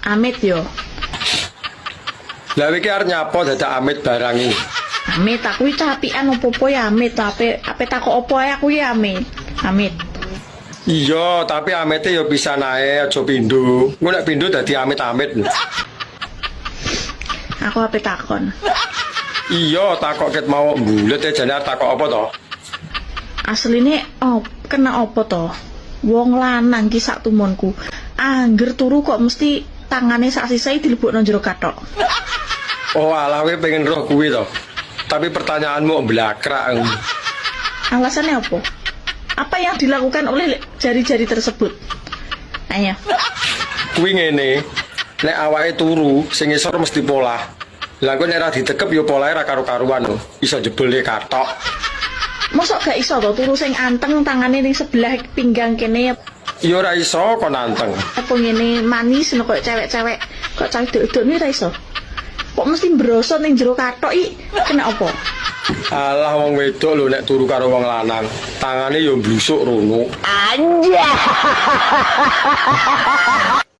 Amit yo. Lah, iki arep nyapa dadak amit barang iki? Amit, aku iki capian opo-opo ya amit, ape ape takok opo ae aku ya amit. Amit. Iya, tapi amite ya pisan ae, aja pindho. Engko nek pindho dadi amit-amit. Aku ape takon. Iya, takok ket mau mbulet ya jane arep takok apa to? Asline oh, kena apa to? Wong lanang ki sak tumunku. Angger turu kok mesti tangane sak sisai dilebokno jero kathok. Oh alah, kowe pengen roh kuwi to. Tapi pertanyaanmu blakrak. Alasannya apa? Apa yang dilakukan oleh jari-jari tersebut? Ayo. Kuwi ngene, nek awake turu sing ngisor mesti polah. Lah, engko nek ora ditekep ya polahe ra karu-karuan lho. Iso jebole kathok. Mosok gak iso to turu sing anteng, tangane ning sebelah pinggang kene? Ya ora iso kon anteng. Apa ngene manis ngono, koyo cewek-cewek kok cah wedok-wedok ni ora iso. Kok mesti brosot ning jero kathok iki kena apa? Alah, wong wedok lho nek turu karo wong lanang, tangane ya mblusuk rono. Anjay.